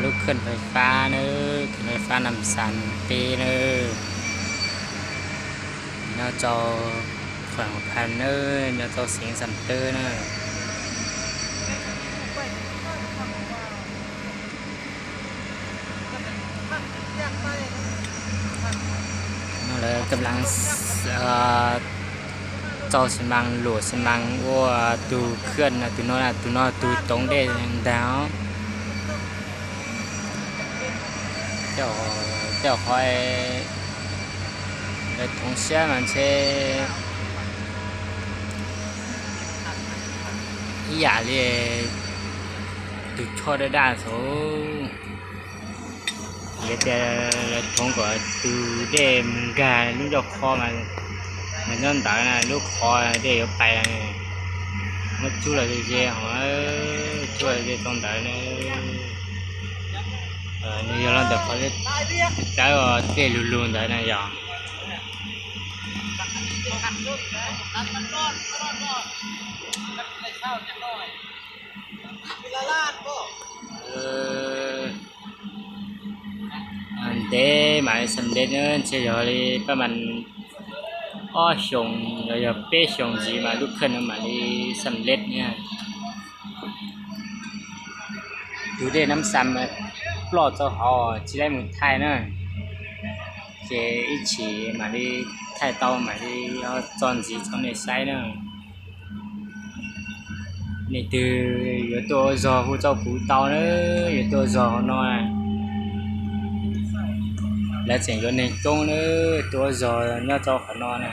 Lub khawj fais fab nawb, khawj fais fab Nam Xas peb nawb, nyob rau Khuam Phas nawb, nyob rau xeev Xam Tawb na. No lawv kab lav txau xi mas, luam xi mas ua tus khawj, tus no, tus no tus toov dej ntag. Tej qhov lawv thoov siab mas ntshe ib yam li tus choj daj daj xwb. Yog tias lawv thoov kom tus dej mus nkag lub ncauj qhov mas, mas nyob ntawd na lub qhov dej yuav pais. Muab tsuj los ze ho, tsuj los ze tau ntawd na. Nws yog los ntawm qhov dawb dawb dej lug lug ntawd na yog. Ntev mam li xam ntev na, ntshe yog li pab mas ob xyoos los yog peb xyoos ntxiv mas lub khawj no mam li xam lej na. Tus dej Nab Xas ploj rau hauv tsis tau mus thaij na, ces ib chim mam li thaij tau mam li tso ntxiv rau nej saib na. Leej twg yuav tuaj ua zog hu rau kuv tau na, yuav tuaj ua zog hauv no. Lawv tseem yuav neeg coob na, tuaj ua zog nyob rau qhov no na.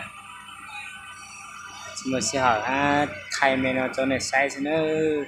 Tsis muaj sij hawm thaij me no rau nej saib xwb nawb.